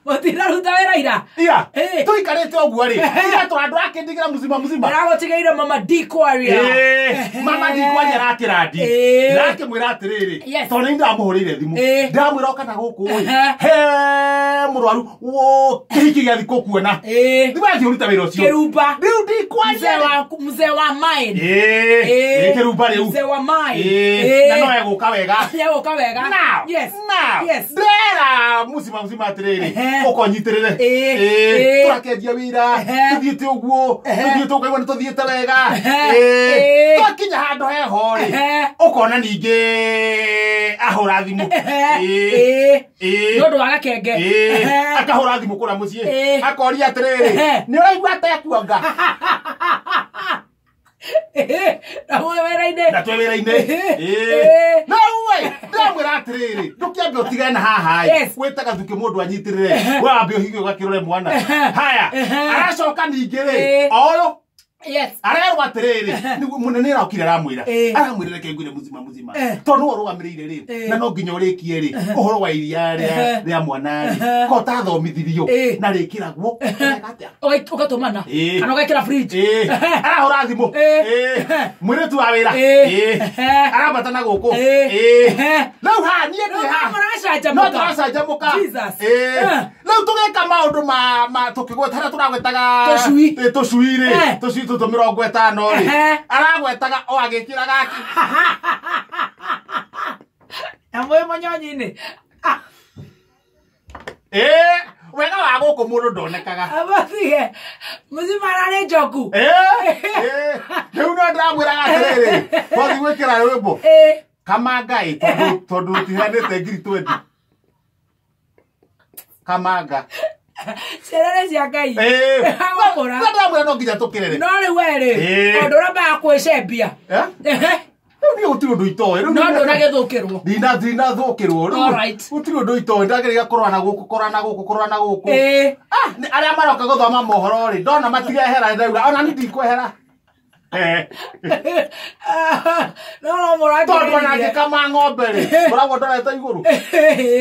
Mũtinaruta wĩra ira. Ira Eh. tũikarĩte ũguo rĩ, ira tũrandũ akĩndigĩra mzima mzima. Ndĩragũtigĩire mama D kwaria. Eh, mama ndikwaria arakĩrandi. Ndĩrakĩmwĩra atĩrĩrĩ, tondũ nĩ ndamũhũrĩire thimũ, ndĩramwĩra oka na gũkũ ĩ, he mũrwaru wo kĩhiki gĩa thikũ kuona thimũ yathiĩ ũruta wĩra ũcio. Kĩrumba. Rĩu ndikwaria Mzee wa mine. Ĩ, nĩ kĩrumba rĩu. Mzee wa mine. Ĩ, na no egũka wega. Egũka wega. Now, Yes. now, Yes. ndĩrera mũcima mũcima atĩrĩrĩ, ũka ũnyitĩrĩre. Tũrakenjia wĩra, tũthiĩte ũguo, tũthiĩte ũkaigua nĩ tũthiĩte wega. Twakinya handũ heho rĩ, ũkona ningĩ ahũra thimũ. Nĩ ũndũ wa gakenge. Akahũra thimũ kũrĩa mũciĩ, akoria atĩrĩrĩ, nĩ ũraigua atekuonga? Na mwĩ wĩra-inĩ. Na twĩ wĩra-inĩ. No we ndĩramwĩra atĩrĩrĩ, ndũkĩambe ũtigane na haha ĩ, wĩte gathukĩ mũndũ anyitĩrĩre, we wambe ũhinge ũgakĩrore mwana. Haya, aracoka ningĩ rĩ, o ũyũ arerwo atĩrĩrĩ, nĩguo mũnene arokire aramwĩra, aramwĩra reke ngwĩre mũzima mũzima, tondũ nĩwe ũrũgamĩrĩire rĩ, na no nginya ũrĩkie rĩ, ũhoro wa iria rĩa mwana rĩ, ko ũtathomithirio na rĩkĩragwo atĩa? Ũgatũmana kana ũgekĩra fridge. Arahũra thimũ. Mũirĩtu wa wĩra. Arambata na gũkũ. Rĩu haha niĩ ndĩ haha. Mũracanjamũka. No tũracanjamũka. Jesus. Rĩu tũgĩka maũndũ ma tũkĩgweta harĩa tũragwetaga Tũcui. Tũcui rĩ, tũcui tũtũ 50 rĩ, aragwetaga o agĩkĩraga Na mwĩ mũnyonyi-inĩ. Wega wa gũkũ mũndũ ndonekaga. Abatige. Mũcima ararĩ njoku. Rĩu no ndĩramwĩraga atĩrĩrĩ, twathiĩ gwĩkĩra rwĩmbo kamanga ĩ, tondũ tũtiheanĩte ngiri 20. Kamanga. Ciana cia Ngai. Agũkũra. No ndĩramwĩra no nginya tũkĩrere. No rĩu we rĩ, ũndũ ũrĩa mbaga kwĩcembia. Rĩu niĩ gũtirĩ ũndũ itoĩ. Rĩu No ndũnagĩthũkĩrwo. Ndinathũkĩrwo. Rĩu gũtirĩ ũndũ itoĩ. Ndagĩrĩria kũrora na gũkũ, kũrora na gũkũ, kũrora na gũkũ. Arĩa maroka gũthoma mohoro rĩ, ndona matirehera ndauga, ona niĩ ndikwehera. No no mũrakĩrĩria. Tondũ ona ngĩkama ng'ombe rĩ, ngoragwo ndorete igũrũ.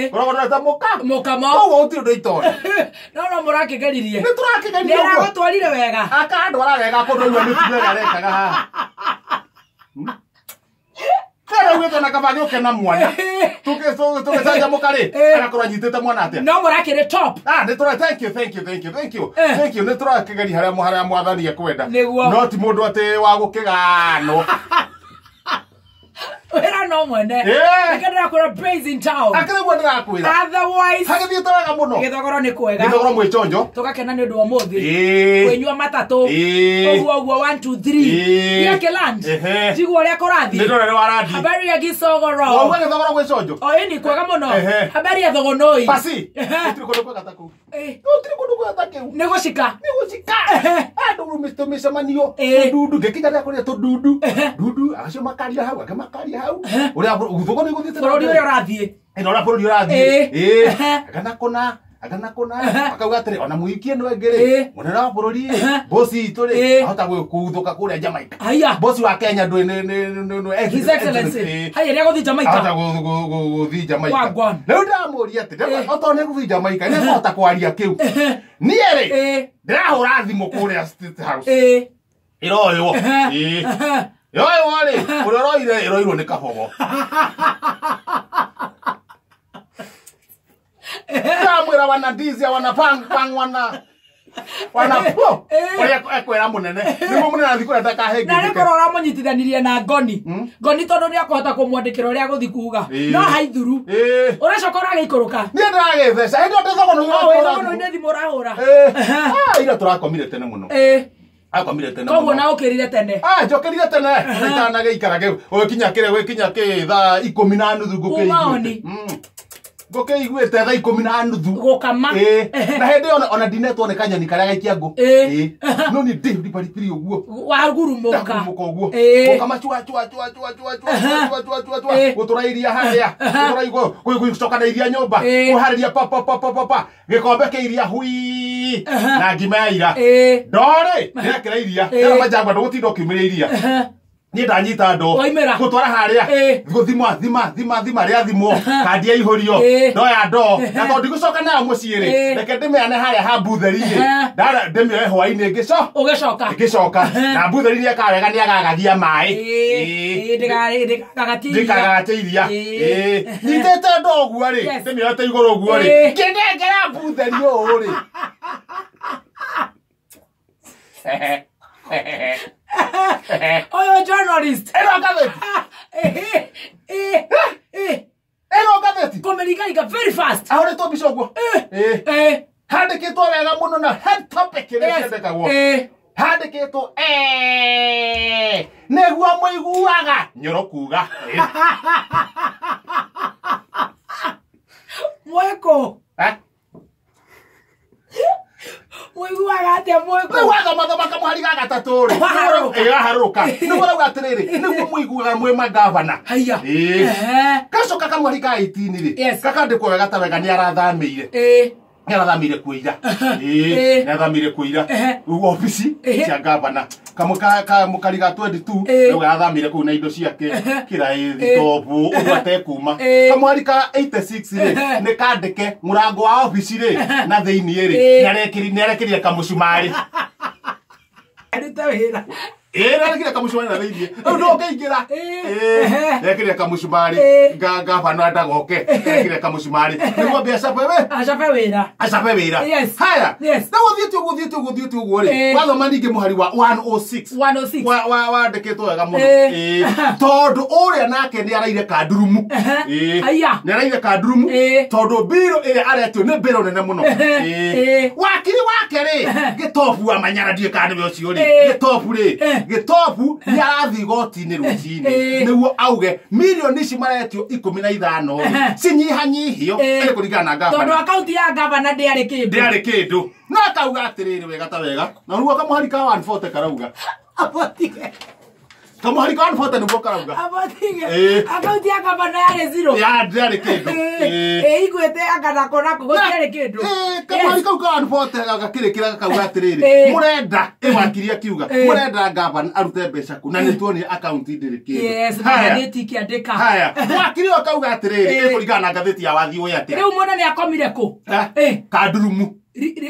Ngoragwo ndorete mũka. Mũkamo. Koguo gũtirĩ ũndũ itoĩ. No no mũrakĩgeririe. Nĩ tũrakĩgeria Nĩ ũguo. aragũtwarire wega. Akandwara wega kũndũ aigua nĩ wega arekaga haha. Kera ugĩte na kaba gĩũke na mwana. Tũgĩcanjamũka rĩ, agakorwo anyitĩte mwana atĩa? No mũrakĩrĩ top. Nĩ tũra thank you, thank you, thank you, thank you. Thank you, nĩ tũrakĩgeria harĩa harĩa mwathani ekwenda. Nĩguo. No ti mũndũ atĩ wa gũkĩganwo. Wĩra no mwene. Nĩkĩo ndĩrakwĩra praise in town. Akĩrĩ guo ndĩrakwĩra. Otherwise. Hagĩthiĩte wega mũno. Gĩthogoro nĩ kwega. Gĩthogoro mwĩ chonjo. Tũgakena nĩ ũndũ wa ũmũthĩ. Kwĩnyua matatũ. Ũguo ũguo 1 2 3. Gĩakĩland. Njigua ũrĩa kũrathiĩ. Nĩ ndona nĩ warathiĩ. Habari ya Gĩcogoro. Wauga gĩthogoro gwĩ chonjo. O ĩni kwega mũno. Habari ya Thogonoi. Basi. Gũtirĩ kũndũ kwega ta kũu. Gũtirĩ kũndũ kwega ta kĩu. Nĩ gũcika. Nĩ gũcika. Andũ tũmĩcemanio. Tũndundu. Ngĩkinya rĩa kũrĩa tũndundu. Ndundu. Acio makaria hau, angĩ makaria hau. Ũrĩa gũthũgũ nĩ gũthiĩte na Bũrũri mbere. ũrĩa ũrathiĩ. Ĩno ũrĩa bũrũri ũrathiĩ. Agana kũna, agana kũna, akauga atĩrĩ, ona mũikie ĩno ĩngĩ rĩ, mũnene wa bũrũri rĩ, bosi itũ rĩ, ahota kũguthũka kũrĩa Jamaica. Haya. Bosi wa Kenya ndũĩ nĩ His Excellency. Haya, nĩ agũthiĩ Jamaica. Ahota gũthiĩ Jamaica. Wagwan. Rĩu ndĩramũria atĩ, okorwo nĩ gũthiĩ Jamaica, nĩ ekũhota kwaria kĩu. Niĩ rĩ, ndĩrahũra thimũ kũrĩa State House. Ĩroywo. Ĩroywo rĩ, ũrĩa ũroire ĩroirwo nĩ kabogo. Ndamwĩra wana ndizia wana pang pang wana wana po. Ũrĩa ekwĩra mũnene. Nĩguo mũnene athiĩ kũrĩa Na nĩ ndakahĩngĩke. korwo ũramũnyitithanirie na Ngoni. Ngoni tondũ nĩ akũhota kũmwandĩkĩra ũrĩa agũthiĩ kuga. No haithuru. Ũracoka ũragĩikũrũka. Niĩ ndĩragĩtheca. Hĩndĩ ĩyo ndĩ Thogono-inĩ O, wĩ ũrahũra Thogono-inĩ thimũ ũrahũra. Ira tũrakomire tene mũno. Akomire tene Koguo mũno. na ũkĩrire tene. Njũkĩrire tene. Itanagĩikara kĩu. Ũgĩkinya kĩrĩa, ũgĩkinya kĩ thaa ikũmi na nuthu ngũkĩiguĩte. Kuma oni. Ngũkĩiguĩte thaa ikũmi na nuthu. Gũkama. Na hĩndĩ ĩyo ona ndinetwo nĩ kanyoni karĩa gaikia ngũ. No niĩ ndĩ ndibaribiri ũguo. Wagurumũka. Ndagurumũka ũguo. Gũkama chua chua chua chua chua chua chua chua chua chua. Gũtũra iria harĩa. Gũtũra igũ. Gũcoka na iria nyũmba. Kũharĩria pa pa pa pa pa pa. Gĩkombe kĩa iria hui. Na ngima ya ira. Ndorĩ, ndĩrekĩra iria. Ndĩra manjangwa ndũgũtinda ũkiumĩria iria. Niĩ ndanyita ndoo Waimĩra. Gũtwara harĩa Ĩĩ. Gũthimwa thima thima thima rĩa thimwo kandi yaihũrio Ĩĩ. Ndoya ndoo na tondũ ndigũcoka nayo mũciĩ rĩ Ĩĩ. reke ndĩmĩane harĩa ha mbutheri rĩ Ehe. Ndara ndĩmĩoe hwaĩ-inĩ ngĩco Ũgĩcoka. Ngĩcoka na mbutheri nĩekaga wega nĩagagagia maĩ. Ĩĩ. Ĩĩ. Ndĩkagatie iria. Ndĩkagatie iria. Ĩĩ. Ĩĩ. Nyitĩte ndoo ũguo rĩ Yes. ndĩmĩoete igũrũ ũguo rĩ Ĩĩ. ngĩnengera mbutheri ũũ rĩ Ũyũ journalist. Ĩno ngathĩti. Ĩno ngathĩti. Kũmĩringaringa very fast. Ahũrĩtwo mbica ũguo. Ĩĩ. Ĩĩ. Handĩkĩtwo wega mũno na head topic ĩrĩa Yes. ciandĩkagwo. Ĩĩ. Handĩkĩtwo nĩguo mũiguaga Nyoro kuga. Ĩĩ. Mwĩkũ. Eh? Mũiguaga atĩa mwĩkũ? Rĩu wathomathoma kamũhari ga gatatũ rĩ Waharũrũka. Ĩĩ, waharũrũka nĩguo rauga atĩrĩrĩ nĩguo mũiguaga mwĩ magavana. Haiya. Ĩĩ. Ehe. Gacoka kamũhari ka 18 rĩ Yes. gakandĩkwo wega ta wega nĩarathamĩire Ĩĩ. nĩarathamĩire kuo ira. Ĩĩ. Ĩĩ, nĩarathamĩire kuo ira Ehe. Rĩu obici Ehe. cia gavana kamwe ka mũkari ga 22 Ĩĩ. rĩu arathamĩire kũu na indo ciake kĩra ĩ Ĩĩ. thitobu ũndũ atekuma. Ĩĩ. Kamũhari ka 86 rĩ Ehe. nĩ kandĩke mũrango wa obici rĩ na thĩiniĩ rĩ Ĩĩ. nĩarekĩrire kamũcumarĩ. Arute wĩra. Ĩĩ, nĩarekĩrire kamũcumarĩ na thĩiniĩ rĩu ndũngĩingĩra. Ĩĩ. Ĩĩ, Ehe. nĩarekĩrire kamũcumarĩ Ĩĩ. Gavana ndagoke nĩarekĩrire kamũcumarĩ nĩguo mbeca wewe Acabe wĩra. acabe wĩra. Yes. Haya. Yes. Rĩu ũthiĩte ũguo ũthiĩte ũguo ũthiĩte ũguo rĩ Ĩĩ. wathoma ningĩ mũhari wa 106 106. Wandĩkĩtwo wega mũno. Ĩĩ. Ĩĩ. Tondũ ũrĩa nake nĩ araire kandurumu. Ehe. Ĩĩ. Aya. Nĩ araire kandurumu Ĩĩ. tondũ mbirũ ĩrĩa aretio nĩ mbirũ nene mũno. Ehe. Ĩĩ. Ĩĩ. Wakiri wake rĩ gĩtobu wa Manyara ndiũĩ kana nĩwe ũcio rĩ Ĩĩ. gĩtobu rĩ Ĩĩ. gĩtobu nĩ arathiĩ igoti-inĩ rũcinĩ Ĩĩ. nĩguo auge mirioni ici maretio 15 rĩ Ehe. cinyihanyihio Ĩĩ. ĩrĩ kũringana na Tondũ gavana akaunti ya gavana ndĩarĩ kĩndũ. ndĩarĩ kĩndũ no akauga atĩrĩrĩ wega ta wega na rĩu kamũhari ka 140 karauga Abotige. kamũhari ka 140 nĩguo karauga Abotige. Ĩĩ. Akaunti ya gavana yarĩ zero. ya ndĩarĩ kĩndũ. Ĩĩ. Ĩĩ, iguĩte anga nako nako gũtiarĩ kĩndũ. Ĩĩ, kamũhari kau ka 140 gakĩrĩkĩra gakauga atĩrĩrĩ Ĩĩ. mũrenda ĩ wakiri akiuga Ĩĩ. mũrenda gavana arute mbeca kũ na nĩtuonire akaunti ndĩrĩ kĩndũ. Yes, na Haya. ngathĩti ikĩandĩka. Haya wakiri ũyũ akauga atĩrĩrĩ Ĩĩ. ĩ kũringana na ngathĩti ya wathi ũyũ atĩa Rĩu mwana nĩ akomire kũ? Eh? Ĩĩ. Kandurumu.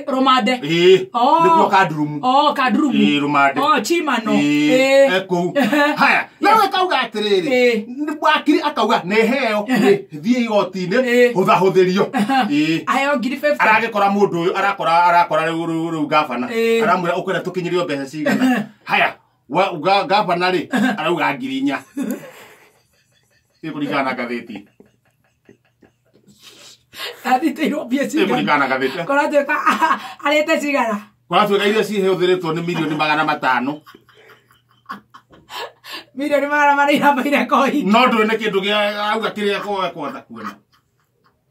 Rũmande. Ĩĩ. Oh. Nĩkuo kandurumu. Oh, kandurumu. Ĩĩ, rũmande. Oh, chimano. Ĩĩ, Ĩĩ. ekũu. Ehe. Haya nawe akauga atĩrĩrĩ Ĩĩ. nĩ wakiri akauga nĩ heo nĩ thiĩ igoti-inĩ Ĩĩ. hũthahũthĩrio. Ĩĩ. Aheo ngiri 50. Aragĩkora mũndũ ũyũ arakora rĩu gavana Ĩĩ. aramwĩra ũkwenda tũkinyĩrio mbeca cigana. Haya gavana rĩ arauga 4,000 ĩ kũringana na ngathĩti. Athitĩirwo mbia Ĩ cigana. kũringana na ngathĩti. Kũratuĩka arĩte cigana. Kũratuĩka iria cihũthĩrĩtwo nĩ mirioni 500. Mirioni 400 irambaire koi. No ndũĩ nĩ kĩndũ gĩa auga kĩrĩa ekwenda kuona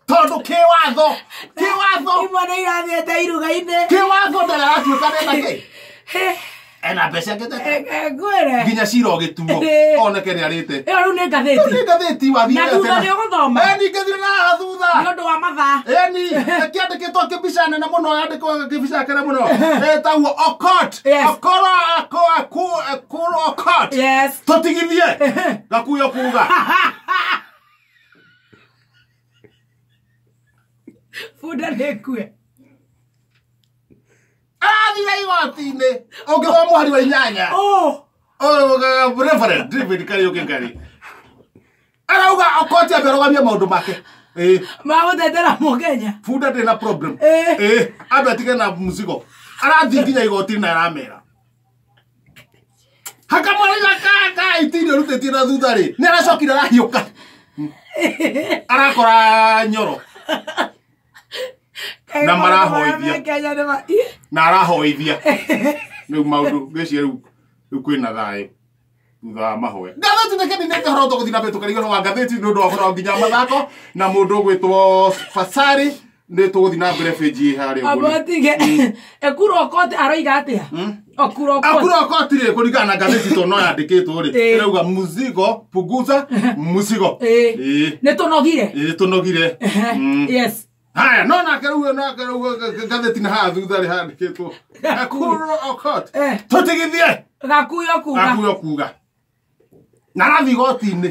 tondũ kĩwatho kĩwatho Imwe nĩ irathiĩte iruga-inĩ. kĩwatho ndarĩ aratuĩka nena kĩ ena mbeca ngĩtete Ngwĩre. nginya cira ũgĩtuo Ĩĩ. oneke nĩ arĩte. Ĩyo rĩu nĩ Rĩu ngathĩti. nĩ ngathĩti wathiĩ Na thutha nĩ ũgũthoma. Ĩni ngĩthire na thutha. Nĩ ũndũ wa mathaa. Ĩni kĩandĩkĩtwo kĩmbica nene mũno yandĩkwo kĩmbica kĩnene mũno ĩtagwo Okot. Yes. Okoro ako aku akuro Okot. Yes. Tũtigithie gakuyo kuga. Bunda nĩ ĩkue. Arathire igoti-inĩ ũngĩthoma mũhari wa 8. Oh. Oh, Reverend David Kariuki Ngari arauga Okot ambe arũgamie maũndũ make. Ĩĩ. Magũtetera mũkenya. Bunda ndĩ na problem. Ĩĩ. Ĩĩ, ambe atige na mũzigo arathiĩ nginya igoti-inĩ na aramera hakamwariga ka itini ũrutĩtie na thutha rĩ nĩ aracokire arahiũka arakora Nyoro Na marahoithia. Kenya nĩ ma- na arahoithia rĩu maũndũ ngĩciria rĩu kwĩna thayũ thutha wa mahoya ngathĩti nĩ kĩninĩte horo tũgũthiĩ na mbere tũkĩaria ũhoro wa ngathĩti nĩ ũndũ wa ũhoro nginya mathako na mũndũ ũgwĩtwo Fasari nĩ tũgũthiĩ na mbere bĩnji harĩa ũguo. Abotige. Ekuro Okot aroiga atĩa? Ekuro Okot. Akuro Okot rĩ kũringana na ngathĩti tondũ no yandĩkĩtwo rĩ Ĩĩ. ĩrauga muzigo punguza muzigo. Ĩĩ. Ĩĩ. Nĩ tũnogire. Ĩĩ tũnogire. Yes. Haya no nake rĩu nake rĩu ngathĩti na haha thutha rĩ handĩkĩtwo Ekuro Okot Eh. tũtigithie Gakuyo kuga. Gakuyo kuga. Na arathiĩ igoti-inĩ.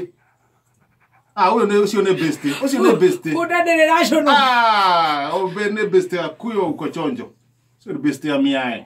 Ah, ũyũ nĩ ũcio nĩ besti. Ũcio nĩ besti. Bunda ndĩrĩ rational. Ah, ũyũ nĩ besti ya kuyo uko chonjo. Ũcio nĩ besti ya miae.